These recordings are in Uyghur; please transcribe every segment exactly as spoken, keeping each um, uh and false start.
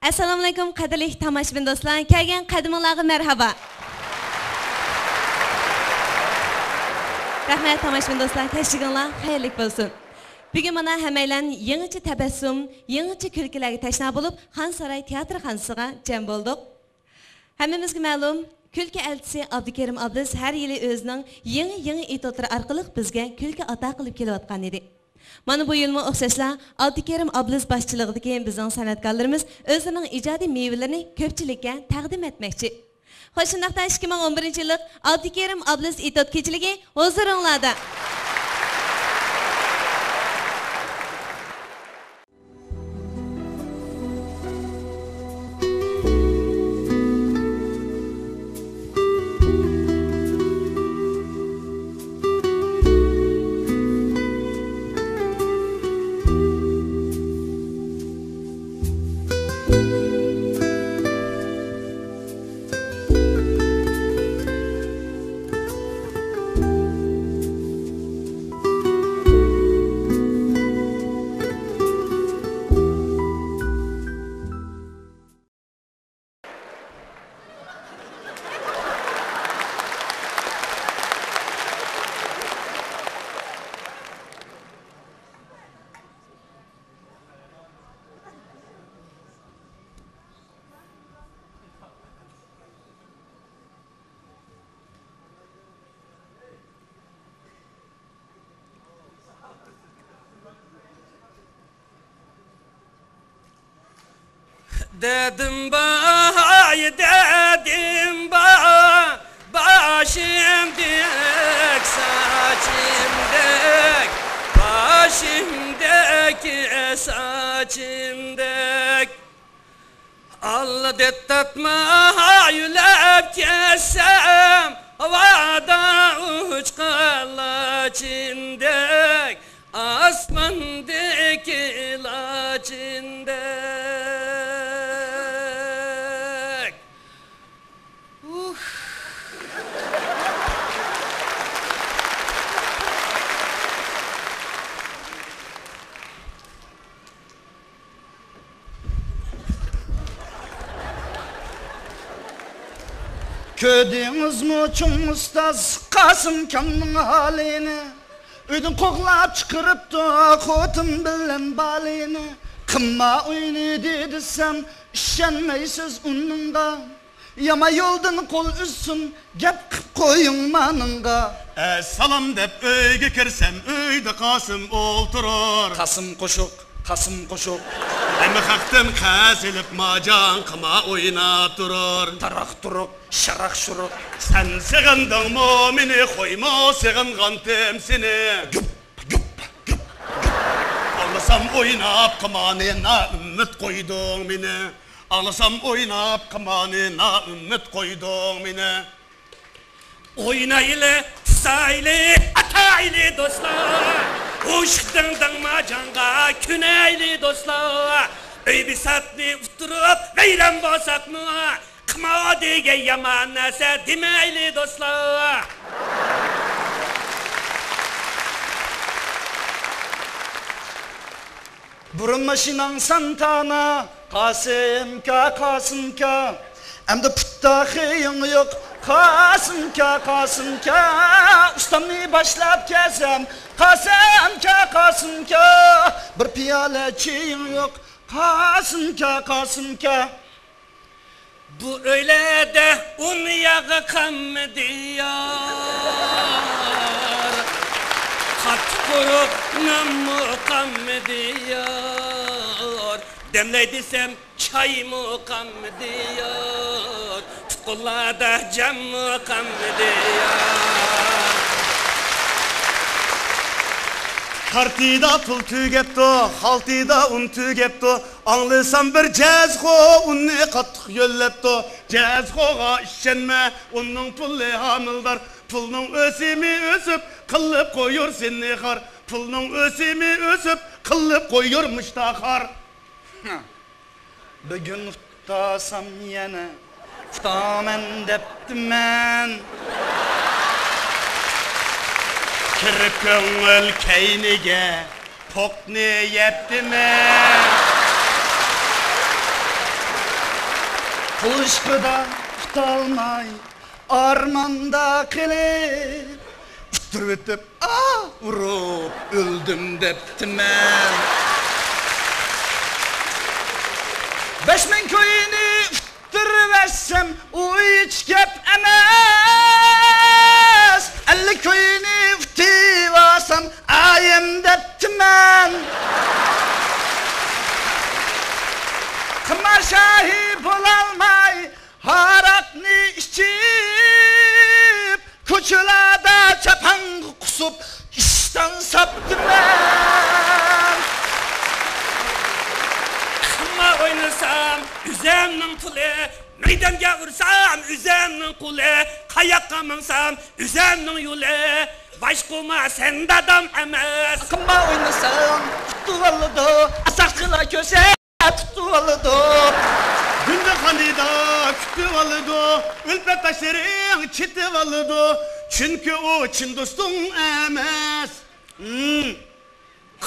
ئەسسالامۇئەلەيكۇم، قەدىرلىك تاماشىبىن دوستلار، كەلگەن قەدىمىڭلارغا مەرھابا. رەھمەت، تاماشىبىن دوستلار، كەچلىكىڭلار خەيرلىك بولسۇن. بۈگۈن مانا ھەممەيلەن يېڭىچە تەبەسسۇم، يېڭىچە كۈلكىلەرگە تەشنا بولۇپ، خان ساراي تىياتىرخانىسىغا جەم بولدۇق. ھەممىمىزگە مەلۇم، كۈلكە ئەلچىسى ئابدۇكېرىم ئابلىز ھەر يىلى ئۆزىنىڭ يېڭى، يېڭى ئېتوتلىرى ئارقىلىق بىزگە كۈلكە ئاتا قىلىپ كېلىۋاتقان ئىدى. مانا بۇ يىلمۇ ئوخشاشلا ئابدۇكېرىم ئابلىز باشچىلىقىدىكى بىزنىڭ سەنئەتكارلىرىمىز ئۆزلىرىنىڭ ئىجادىي مېۋىلىرىنى كۆپچىلىككە تەقدىم ئەتمەكچى. خوش، شۇنداقتا ئىككى مىڭ ئون بىرىنچى يىللىق ئابدۇكېرىم ئابلىز ئېتوت كېچىلىكى ھۇزۇرۇڭلاردا. دەدىم باي، دەدىم باي، باشىمدەك ساچىمدەك، باشىمدەك ساچىمدەك. ئالدىتتاتما يۆلەپ كەتسەم، ھاۋادا ئۇچقان لاچىندەك، ئاسماندىكى لاچىندەك. ئۇھ. كۆردىڭىزمۇ چوڭ ئۇستاز قاسىمكامنىڭ ھالىنى؟ ئۆيدىن قوغلاپ چىقىرىپتۇ خوتۇن بىلەن بالىنى. قىمار ئوينىدى دېسەم، ئىشەنمەيسىز ئۇنىڭغا. يامان يولدىن قول ئۈزسۇن، گەپ قىپ قويۇڭ مانىڭغا. ئەسسالام دەپ ئۆيگە كىرسەم، ئۆيدە قاسىم ئولتۇرۇر. قاسىم قوشۇق، قاسىم قوشۇق. ھەممە خەقتىن قەرز ئېلىپ، ماجاڭ قىمار ئويناپ تۇرۇر. تاراق تۇرۇق، شاراق شۇرۇق. سەن سېغىندىڭمۇ مېنى، قويمۇ سېغىنغانتىم سېنى. گۈپ، گۈپ، گۈپ، گۈپ. ئاڭلىسام ئويناپ قىمارنى، نائۈمىد قويدۇڭ مېنى. ئاڭلىسام ئويناپ قىمارنى، نائۈمىد قويدۇڭ مېنى. ئوينايلى، تۇسايلى، ئاتايلى دوستلار. ئوشۇق دىڭدىڭ ماجاڭغا كۆنەيلى دوستلار. ئۆي بىساتنى ئۇتتۇرۇپ ۋەيران بولساقمۇ، قىمار دېگەن يامان نەرسە دېمەيلى دوستلار. بۇرۇن ماشىناڭ سانتانا، قاسىمكا، قاسىمكا. ئەمدى پۇتتا خېيىڭ يوق، قاسىمكا، قاسىمكا. ئۇستامنى باشلاپ كەلسەم، قاسىمكا، قاسىمكا. بىر پىيالە چېيىڭ يوق، قاسىمكا، قاسىمكا. بۇ ئۆيلەردە ئۇن ياغ قالمىدى يار، قاتتىق قۇرۇق نانمۇ قالمىدى يار. دەملەي دېسەم چايمۇ قالمىدى يار، تۇتقۇنلاردا جانمۇ قالمىدى يار. كارتىدا پۇل تۈگەپتۇ، خالتىدا ئۇن تۈگەپتۇ. ئاڭلىسام بىر جەزخو ئۇننى قاتتىق يۆلەپتۇ. جەزخوغا ئىشەنمە، ئۇننىڭ پۇلى ھامىلىدار. پۇلنىڭ ئۆسۈمى ئۆسۈپ، قىلىپ قويۇر سېنى خار. پۇلنىڭ ئۆسۈمى ئۆسۈپ، قىلىپ قويۇر مۇشتا خار. بۈگۈن ئۇتتاسام يەنە ئۇتامەن دەپتىمەن. كىرىپ كۆڭۈل كەينىگە پوقنى يەپتىمەن. قوشقىدا پۇتالماي، ئارماندا قېلىپ، ئۇتتۇرۇۋېتىپ، ئاھ ئۇرۇپ ئۆلدۈم دەپتىمەن. بەش مىڭ كوينى ئۇتتۇرۇۋەتسەم، ئۇ ھېچ گەپ ئەمەس. ئەللىك كوينى ئۇتۇۋالسام، ئايىم دەپتىمەن. قىمار شاھى بولالماي، ھاراقنى ئىچىپ، كوچىلاردا چاپاڭغا قۇسۇپ، ئىشتان ساپتىمەن. قىمار ئوينىسام، ئۆزۈمنىڭ پۇلى، مەيدانغا ئۇرسام، ئۆزۈمنىڭ قولى، قاياققا ماڭسام، ئۆزۈمنىڭ يولى. باش قوما، سەن دادام ئەمەس. قىمار ئوينىسام، ئۇتۇۋالىدۇ، ئاساقچىلار كۆرسە، تۇتۇۋالىدۇ. گۇندىخان دېدى، كۈتۈۋالىدۇ. ئۈلپەت تاشلىرىڭ چېتىۋالىدۇ. چۈنكى ئۇ چىن دوستۇڭ ئەمەس. ھىم.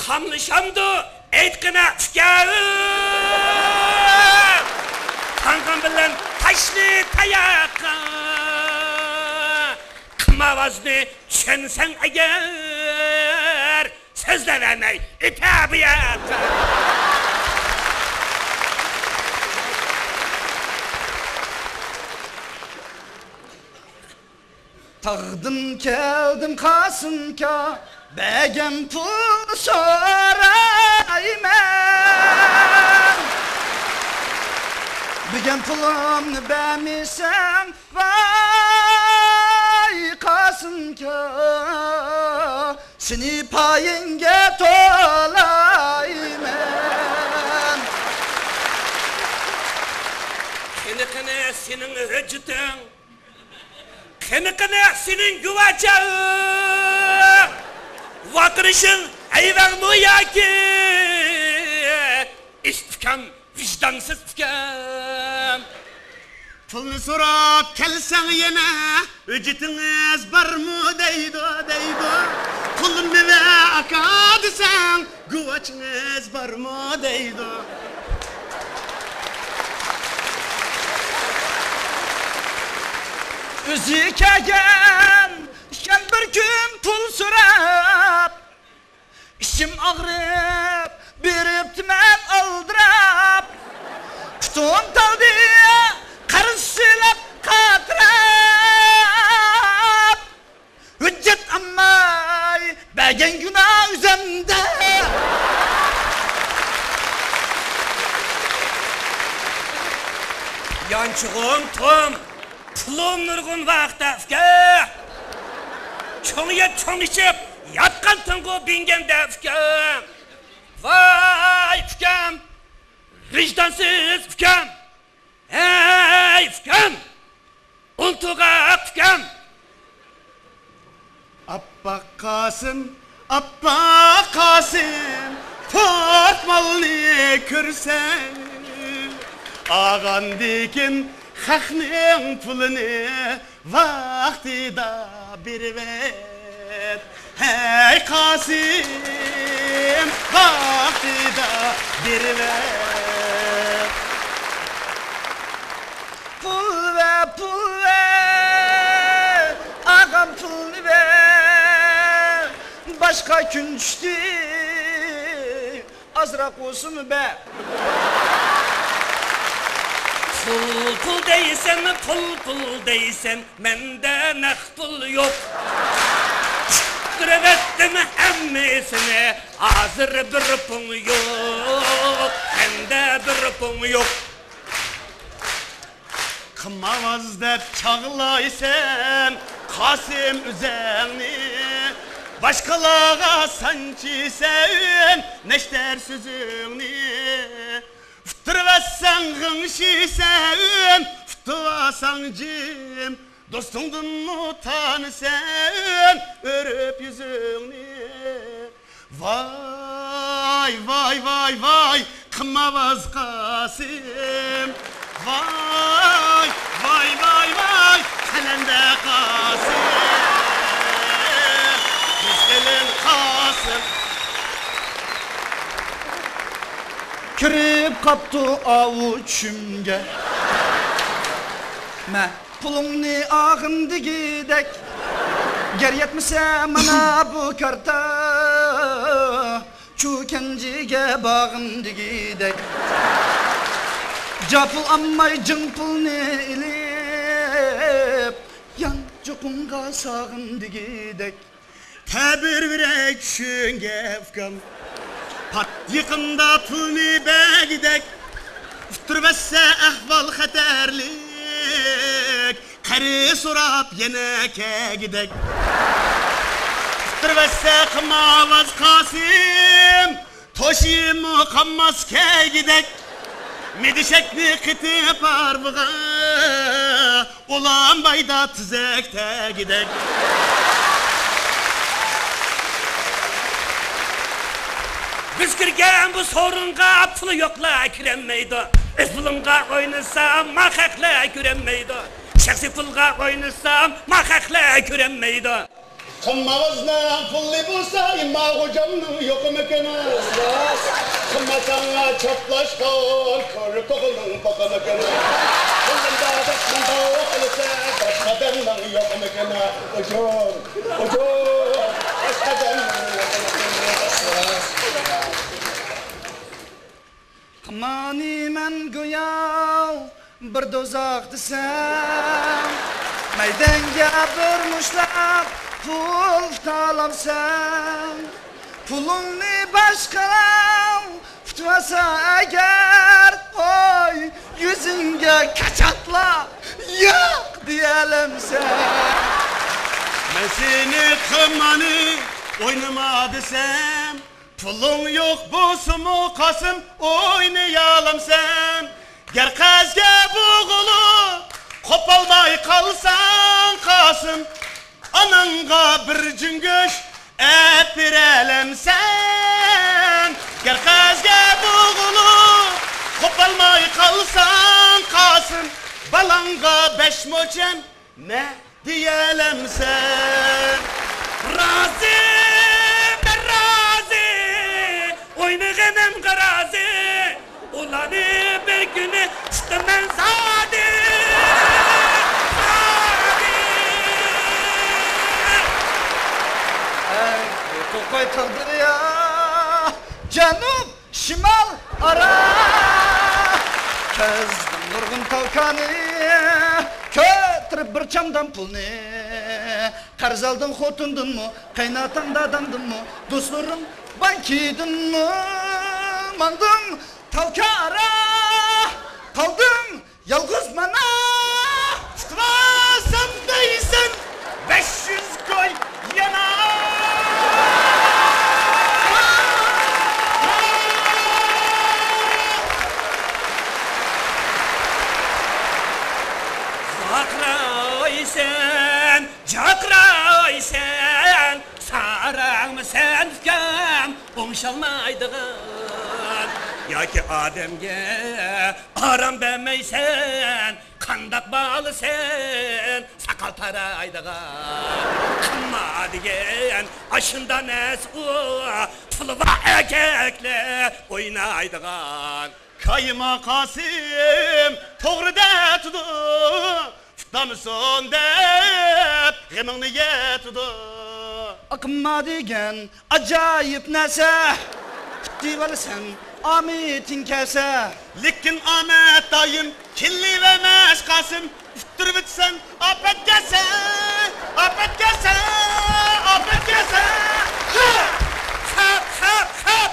قاملىشامدۇ ئېيتقىنە ئۇكام. تاڭغان بىلەن تاشنى تاياققا. قىمارۋازنى چۈشەنسەڭ ئەگەر، سۆزلەۋەرمەي ئۆتە بۇ ياققا. تاغدىن كەلدىم قاسىمكا، بەرگەن پۇلنى سورايمەن. بەرگەن پۇلۇمنى بەرمىسەڭ، ۋاي قاسىمكا، سېنى پايىڭگە تولايمەن. قېنى، قېنى، سېنىڭ ھۆججىتىڭ؟ قېنى، قېنى، سېنىڭ گۇۋاچىڭ؟ ۋارقىرىشىڭ ئەيىبىڭمۇ ياكى؟ ئىت ئۇكام، ۋىجدانسىز ئۇكام. پۇلنى سوراپ كەلسەڭ يەنە، ھۆججىتىڭىز بارمۇ دەيدۇ، دەيدۇ. پۇلۇمنى بەر ئاكا دېسەڭ، گۇۋاچىڭىز بارمۇ دەيدۇ. ئۆزى كەلگەن ئىكەن بىر كۈن پۇل سوراپ، ئىچىم ئاغرىپ بېرىپتىمەن ئالدىراپ. پۇتۇم تالدى قەرز سېلىپ قاتراپ. ھۆججەت ئالماي بەرگەن گۇناھ ئۆزۈمدە. يانچۇقۇم توم، پۇلۇم نۇرغۇن ۋاقىتتا ئۇكا. چوڭ يەپ چوڭ ئىچىپ ياتقانتىڭغۇ بىڭگەندە ئۇكا. ۋاي ئۇكام، ۋىجدانسىز ئۇكام. ھەي ئۇكام، ئۇنتۇغاق ئۇكام. ئاپئاق قاسىم، ئاپئاق قاسىم، پوت مالنى كۆرسەڭ، ئالغاندىكىن خەقنىڭ پۇلىنى ۋاقتىدا بېرىۋەت. ھەي قاسىم، ۋاقتىدا بېرىۋەت. پۇل بەر، پۇل بەر، ئاغام پۇلنى بەر. باشقا كۈن چۈشتى، ئازراق بولسىمۇ بەر. پۇل، پۇل دەيسەن، پۇل، پۇل دەيسەن، مەندە نەق پۇل يوق. ئۇتتۇرۇۋەتتىم ھەممىسىنى، ھازىر بىر پۇڭ يوق، مەندە بىر پۇڭ يوق. قىمارۋاز دەپ چاغلايسەن قاسىم ئۆزۈڭنى، باشقىلارغا سانچىسەن نەشتەر سۆزۈڭنى. ئۇتتۇرۇۋەتسەڭ غىڭشىيسەن، ئۇتۇۋالساڭ جىم، دوستۇڭدىنمۇ تانىسەن ئۆرۈپ يۈزۈڭنى. ۋاي، ۋاي، ۋاي، ۋاي، قىمارۋاز قاسىم. ۋاي، ۋاي، ۋاي، ۋاي، قەلەندەر قاسىم. قىزغىلىڭ قاسىم. كىرىپ قاپتۇ ئاۋۇ چۈشۈمگە. مە، پۇلۇڭنى ئاغىن دېگۈدەك، گەر يەتمىسە مانا بۇ كارتا، چۇكەنجىگە باغىن دېگۈدەك، جا پۇل ئالماي جىڭ پۇلنى ئېلىپ، يانچۇقۇڭغا ساغىن دېگۈدەك. تەبىر بېرەي چۈشۈڭگە ئۇكام، پات يېقىندا پۇلنى بەگۈدەك، ئۇتتۇرۇۋەتسە ئەھۋال خەتەرلىك، قەرز سوراپ يەنە كەگۈدەك. ئۇتتۇرۇۋەتسە قىلما ئاۋاز قاسىم، توشىمۇ قالماس كەگۈدەك، مىدىشەكنى قېتىپ ھارۋىغا، ئۇلان بايدا تېزەك تەگۈدەك. بىز كىرگەن بۇ سورۇنغا پۇلى يوقلار كىرەلمەيدۇ. ئۆز پۇلۇڭغا ئوينىسام، ماخەقلەر كۆرەلمەيدۇ. شەخسىي پۇلغا ئوينىسام، ماخەقلەر كۆرەلمەيدۇ. قىمماۋازنىڭ پۇلى بولسا، ئىمام خوجامنىڭ يوقمىكىن؟ قىمماساڭا چاپلاشقان كۆرە توخۇنىڭ پوقىمىكىن؟ قولۇمدا داستىخان تاۋاق ئېلىسە، باشقا ئادەمنىڭ يوقمىكىن؟ ئۇجۇر، ئۇجۇر، باشقا ئادەمنىڭ يوقمىكىن؟ قىممانى مەن گويا بىر دوزاخ دېسەم، مەيدەڭگە بىر مۇشتلاپ پۇل تالامسەن، پۇلۇڭنى باشقىلار ئۇتۇۋالسا ئەگەر، ھوي، يۈزۈڭگە كاچاتلا ياق دېيەلەمسەن. مەن سېنى قىممانى ئوينىما دېسەم، پۇلۇڭ يوق بولسىمۇ قاسىم، ئوينىيالامسەن؟ گەر قەرزگە بوغۇلۇپ قوپالماي قالساڭ قاسىم، ئاناڭغا بىر جۈڭگۈش ئەپ بېرەلەمسەن؟ گەر قەرزگە بوغۇلۇپ قوپالماي قالساڭ قاسىم، بالاڭغا بەش موچەن نە دېيەلەمسەن؟ رازى، مەن رازى، ئوينىغىنىمغا رازى. ئۇلارنى بىر كۈنى تۇتىمەن زادى، زادى. ئەي، توقاي تاغ دەريا، جەنۇب شىمال ئارا، كەزدىم نۇرغۇن تاۋكانى، كۆتۈرۈپ بىر چامدان پۇلنى. قەرز ئالدىڭ خوتۇندىنمۇ، قايناتاڭ داداڭدىنمۇ، دوستلىرىڭ بانكىدىنمۇ. ماڭدىڭ تاۋكا ئارا، قالدىڭ يالغۇز مانا، تۇتۇۋالسام دەيسەن بەش يۈز كوي يەنە. ۋارقىرايسەن، جارقىرايسەن، ساراڭمۇ سەن ئۇكام ئوڭشالمايدىغان، ياكى ئادەمگە ئارام بەرمەيسەن، قانداق بالىسەن ساقال تارايدىغان؟ قىلما دېگەن ئاشۇنداق نەرسە ئۇ، پۇلى بار ئەركەكلەر ئوينايدىغان. كايما قاسىم توغرا دەتىدۇ، پۇتلامسۇن دەپ غېمىڭنى يەتىدۇ. ئاقما دېگەن ئاجايىپ نەرسە، پۇتىۋالىسەن ئامىتىڭ كەلسە. لېكىن ئامەت دائىم كېلىۋەرمەس قاسىم، ئۇتتۇرۇۋېتىسەن ئاپەت كەلسە، ئاپەت كەلسە، ئاپەت كەلسە. خەپ، خەپ، خەپ!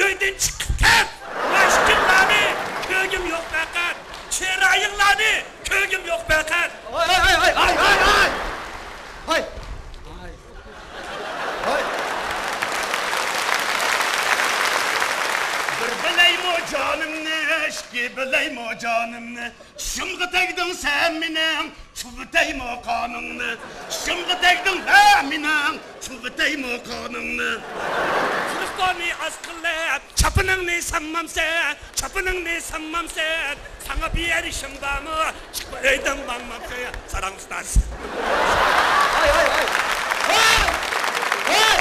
ئۆيدىن چىقىپ كەت! ماشىنىڭلارنى كۆرگۈم يوق پەقەت، چىرايىڭلارنى كۆرگۈم يوق پەقەت. ھاي، ھاي، ھاي، ھاي! ھاي! ھاي! بىر بىلەيمۇ جانىمنى، ئىككى بىلەيمۇ جانىمنى، چىشىمغا تەگدىڭ سەن مېنىڭ، چۇۋۇتەيمۇ قانىڭنى. چىشىمغا تەگدىڭ ھە مېنىڭ، چۇۋۇتەيمۇ قانىڭنى. تۇرۇقلارنى ئاز قىلىپ، چاپىنىڭنى سانمامسەن، چاپىنىڭنى سانمامسەن. ساڭا بېرىشىم بارمۇ؟ چىقما ئۆيدىن ماڭمامسەن، ساراڭ ئۇستاز. ھاي، ھاي، ھاي! ھاي! ھاي!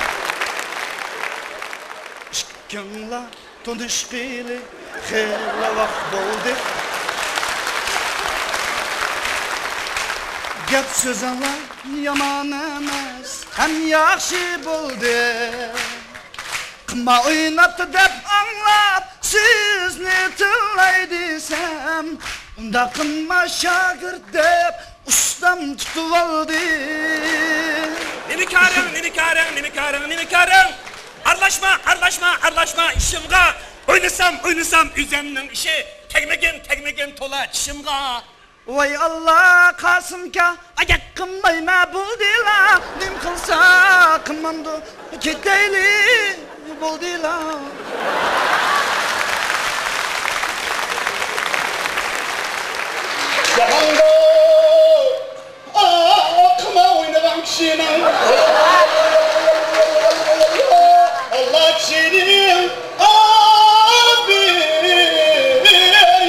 ئىككىڭلار تونۇشقىلى خېلى ۋاق بولدى. گەپ سۆزۈڭلار يامان ئەمەس، ھەم ياخشى بولدى. قىما ئويناپتۇ دەپ ئاڭلاپ، سىزنى تىللاي دېسەم، ئۇنداق قىلما شاگىرت دەپ، ئۇستام تۇتۇۋالدى. نېمە كارىڭ، نېمە كارىڭ، نېمە كارىڭ، نېمە كارىڭ؟ ئارىلاشما، ئارىلاشما، ئارىلاشما ئىشىمغا. ئوينىسام، ئوينىسام ئۆزۈمنىڭ ئىشى. تەگمىگىن، تەگمىگىن تولا چىشىمغا. ۋاي ئاللا، قاسىمكا، ئاجەك قىلمايمەن بولدىلا. نېمە قىلسا قىلمامدۇ، كېتەيلى بولدىلا. جاھاندا ئاقما ئوينىغان كىشىنىڭ ئاللا كىشىنىڭ ئابىر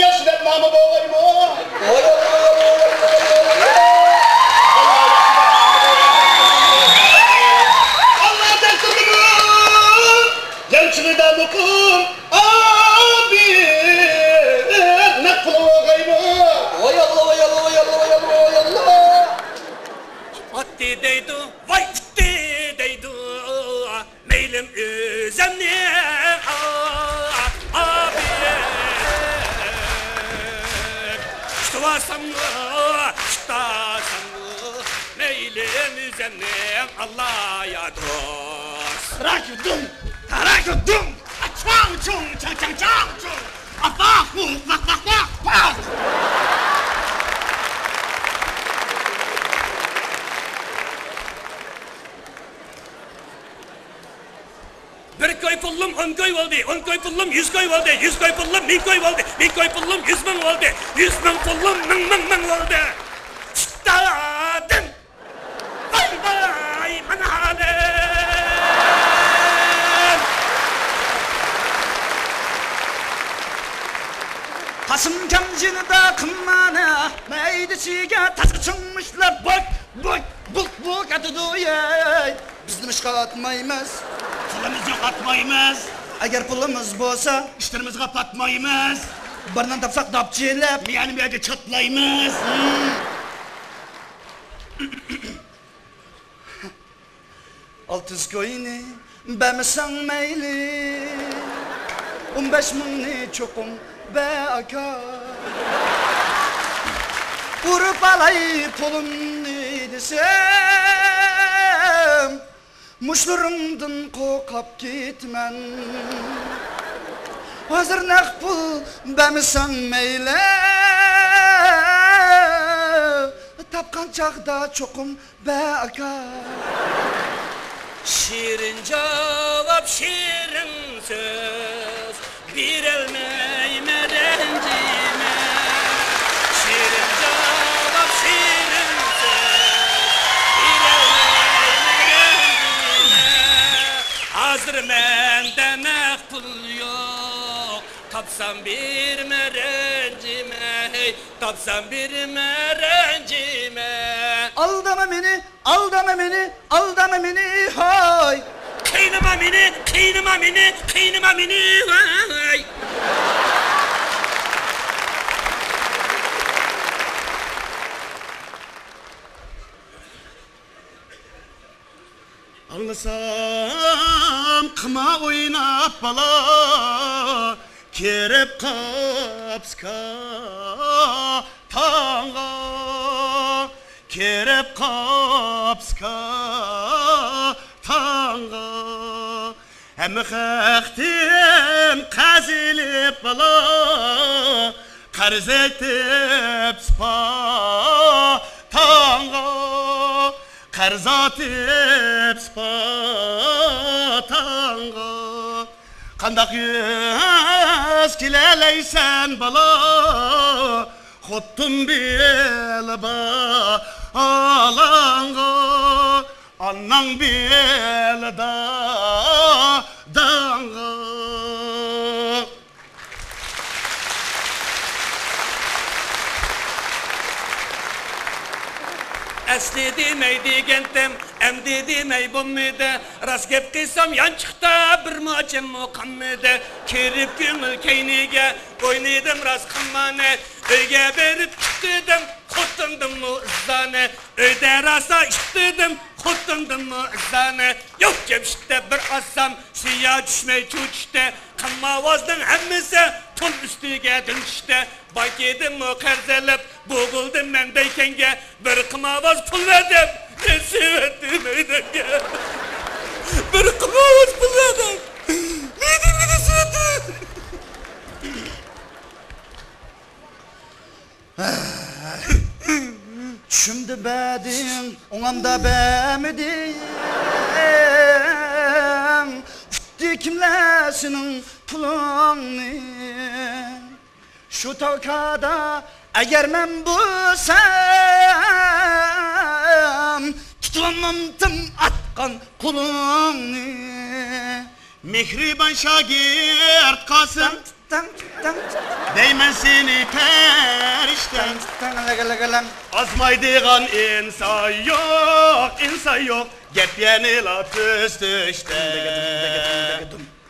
ياخشى دەپ نامى بولغايمۇ؟ ئاللا دەستۇرىنىڭ يانچۇقىدا مۇقىم ئابىر نەق پۇل بولغايمۇ؟ ۋاي ئاللا، ۋاي ئاللا، ۋاي ئاللا، ۋاي ئاللا، ۋاي ئاللا. ئاتتى دەيدۇ، ۋاي ئۇتتى دەيدۇ، مەيلىم ئۆزۈمنى ئا-، ئابىر. ئۇتۇۋالساممۇ، ئۇتالساممۇ، مەيلىم ئۆزۈمنى ئاللا يا دوست. تاراكىدۇم، تاراكىدۇم، ئاچاڭ چۇڭ، چاڭ چاڭ چاڭ چۇڭ. ئاپاق، ۋاق، ۋاق، ۋاق، ۋاق، ۋاق. بىر كوي پۇلۇم ئون كوي بولدى، ئون كوي پۇلۇم يۈز كوي بولدى، يۈز كوي پۇلۇم مىڭ كوي بولدى، مىڭ كوي پۇلۇم يۈز مىڭ بولدى، يۈز مىڭ پۇلۇم مىڭ، مىڭ، مىڭ بولدى. ئۇستادىم! ۋاي، ۋاي، مانا ھالىم! قاسىمكام يېنىدا قىممانە، مەيدىسىگە تاسقا چىڭمىشلار، بوك، بوك، بۇك، بۇك ئاتىدۇ، يەي! بىز نېمىشقا ئاتمايمىز؟ پۇلىمىز يوق، ئاتمايمىز. ئەگەر پۇلىمىز بولسا، ئىشلىرىمىزغا پاتمايمىز. بىر نان تاپساق داپچىلەپ، مىيانە مىيانە چاتلايمىز. ئالتە يۈز كوينى بەرمىسەڭ مەيلى، ئون بەش مىڭنى چوقۇم بەر ئاكا. ئۇرۇپ ئالاي پۇلۇمنى دېسەم، مۇشتلىرىڭدىن قورقۇپ كېتىمەن. ھازىر نەق پۇل بەرمىسەڭ مەيلى، تاپقان چاغدا چوقۇم بەر ئاكا. شېرىن جاۋاب، شېرىن سۆز، بېرەلمەيمەن رەنجىمە. شېرىن جاۋاب، شېرىن سۆز، بېرەلمەيمەن رەنجىمە. ھازىر مەندە نەق پۇل يوق، تاپسام بېرىمەن رەنجىمە، ھەي، تاپسام بېرىمەن رەنجىمە. ئالداما مېنى، ئالداما مېنى، ئالداما مېنى، ھاي! قىينىما مېنى، قىينىما مېنى، قىينىما مېنى، ھاي! ئاڭلىسام قىما ئويناپ بالا، كىرىپ قاپسىكا تاڭغا، كىرىپ قاپسىكا تاڭغا. ھەممە خەقتىن قەرز ئېلىپ بالا، قەرز ئېيتىپ سىپا تاڭغا. قەرز ئېيتىپ سىپا تاڭغا. قانداق يۈز كېلەلەيسەن بالا، خوتۇن بىلە بالاڭغا، ئاناڭ بىلە داداڭغا. ئەسلى دېمەي دېگەنتىم، ئەمدى دېمەي بولمىدى. راست گەپ قىلسام يانچۇقتا بىرمۇ ئاچاممۇ قالمىدى. كىرىپ كۆڭۈل كەينىگە ئوينىدىم راست قىلمانى. ئۆيگە بېرىپ ئۇخلىدىم. خوتۇندىنمۇ ئىززانى، ئۆيدە راسا ئىشلىدىم، خوتۇندىنمۇ ئىززانى. يوق جەمشىتتە بىر ئازسام، سىيا چۈشمەي چۇ چۈشتى. قىماۋازنىڭ ھەممىسى تون ئۈستىگە دۈم چۈشتى. بانكىدىنمۇ قەرز ئېلىپ، بوغۇلدۇم مەن بەيكەنگە. بىر قىماۋاز پۇل بەردىم، نېسىۋەتتى مەيدەڭگە. بىر قىماۋاز پۇل بەردىم، مەيدەڭگە نېسىۋەتتى. چۈشۈمدە بەردىڭ، ئوڭۇمدا بەرمىدىڭ. ئۇتتى كىملەر سېنىڭ پۇلۇڭنى؟ شۇ تاۋكادا ئەگەر مەن بولسام، تۇتۇۋالمامتىم ئاتقان قولۇڭنى. مېھرىبان شاگىرت قاسىم، تەڭ، تەڭ، تەڭ. دەيمەن سېنى پەرىشتەم. تەڭ، تەڭ، لەگە، لەگە، لەڭ. ئازمايدىغان ئىنسان يوق، ئىنسان يوق. گەپ يەنىلا تۈز چۈشتە.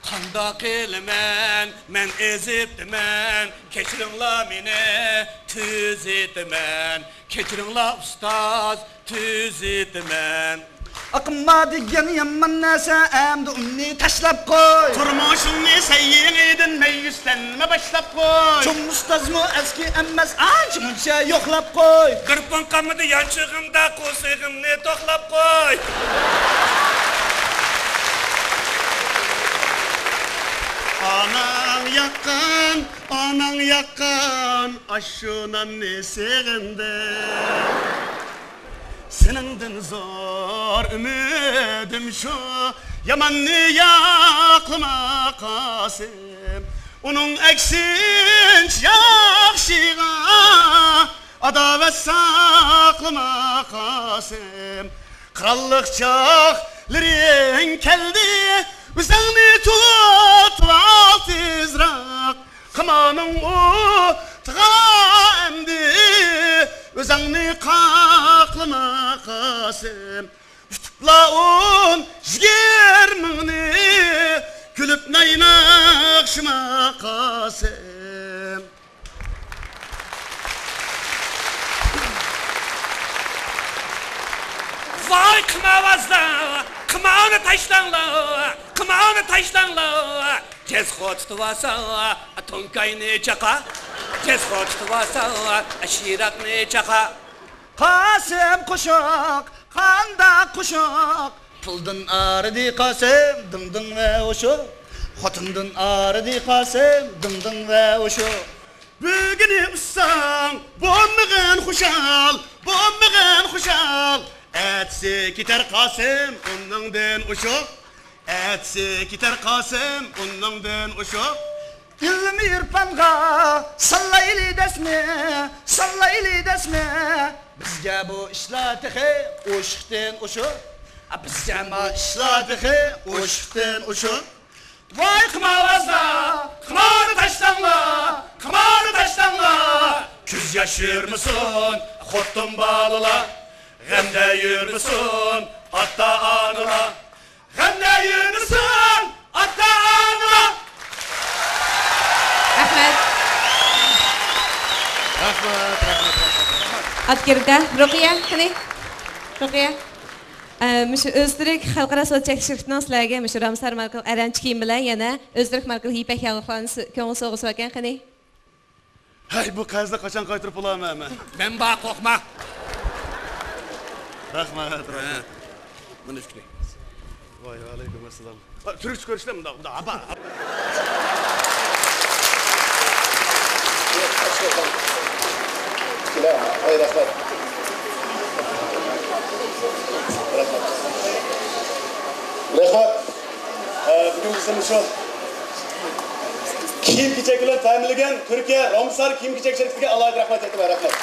قانداق قىلىمەن مەن ئېزىپتىمەن، كەچۈرۈڭلار مېنى تۈزىتىمەن، كەچۈرۈڭلار ئۇستاز تۈزىتىمەن. ئاقما دېگەن يامان نەرسە، ئەمدى ئۇنى تاشلاپ قوي. تۇرمۇشۇڭنى سەي يېڭىدىن، مەيۈسلەنمە باشلاپ قوي. چوڭ ئۇستازمۇ ئەسكى ئەمەس، ئانچە مۇنچە يوقلاپ قوي. بىر پۇڭ قالمىدى يانچۇقۇمدا، قورسىقىمنى توقلاپ قوي. ئاناڭ ياققان، ئاناڭ ياققان ئاشۇ ناننى سېغىندىم. سېنىڭدىن زور ئۈمىدىم شۇ، ياماننى ياقلىما قاسىم. ئۇنىڭ ئەكسىنچە ياخشىغا ئاداۋەت ساقلىما قاسىم. قىرانلىق چاغلىرىڭ كەلدى، ئۆزۈڭنى تۇتۇۋال تېزراق. قىمانىڭ ئوتىغا ئەمدى ئۆزۈڭنى قاقلىما قاسىم. ئۇتۇپلا ئون يىگىرمىڭنى، كۈلۈپ نايناق شۇما قاسىم. ۋاي قىماۋازلار، قىماۋنى تاشلاڭلار، قىماۋنى تاشلاڭلار. جەزخو تۇتۇۋالسا، توڭكاينى چاقا. جەزخو تۇتۇۋالسا، شىراقنى چاقا. قاسىم قوشۇق، قانداق قوشۇق؟ پۇلدىن ئارىدى قاسىم، دىڭ دىڭ ۋە ئوشۇق. خوتۇندىن ئارىدى قاسىم، دىڭ دىڭ ۋە ئوشۇق. بۈگۈنى ئۇسساڭ، بولمىغىن خۇشال، بولمىغىن خۇشال. ئەتىسى كېتەر قاسىم، ئۇنىڭدىن ئوشۇق. ئەتىسى كېتەر قاسىم، ئۇنىڭدىن ئوشۇق. ئىلمى ئىرپانغا ساللايلى دەسمى، ساللايلى دەسمى. بىزگە بۇ ئىشلار تېخى ئوشۇقتىن ئوشۇق. بىزگە بۇ ئىشلار تېخى ئوشۇقتىن ئوشۇق. ۋاي قىمارۋازلار، قىمارنى تاشلاڭلار، قىمارنى تاشلاڭلار. كۆز ياش يۈرمىسۇن خوتۇن بالىلار، غەمدە يۈرمىسۇن ئاتا-ئانىلار. غەمدە يۈرمىسۇن ئاتا-ئانىلار. رەھمەت. رەھمەت، رەھمەت، رەھمەت. ئاتكىرىدە رۇقىيە، قېنى؟ رۇقىيە. ئە، مۇشۇ ئۆزتۈرك خەلقئارا سودا چەكلىك شىركىتىنىڭ سىلەرگە مۇشۇ رامسار ماركىلىق ئەرەنچە كىيىم بىلەن يەنە ئۆزتۈرك ماركىلىق يىپەك ياغلىقلارنى س-، كۆڭۈل سوۋغىسى باركەن، قېنى؟ ھەي، بۇ قەرزنى قاچان قايتۇرۇپ بولارمەن مەن؟ مەن بار، قورقما. رەھمەت، رەھمەت. مانا ئۈچ كۈنى. ۋاي، ۋەئەلەيكۇم ئەسسالام. ۋاي، تۈركچە كۆرۈشتە مۇنداق، مۇنداق، ھاپا، ھاپا. ۋاي، رەھمەت. رەھمەت. رەھمەت. ئە، بۈگۈن بىزنى مۇشۇ كىيىم-كېچەك بىلەن تەمىنلىگەن تۈركىيە رامسار كىيىم-كېچەك شىركىتىگە ئالاھىدە رەھمەت ئېيتىمەن. رەھمەت.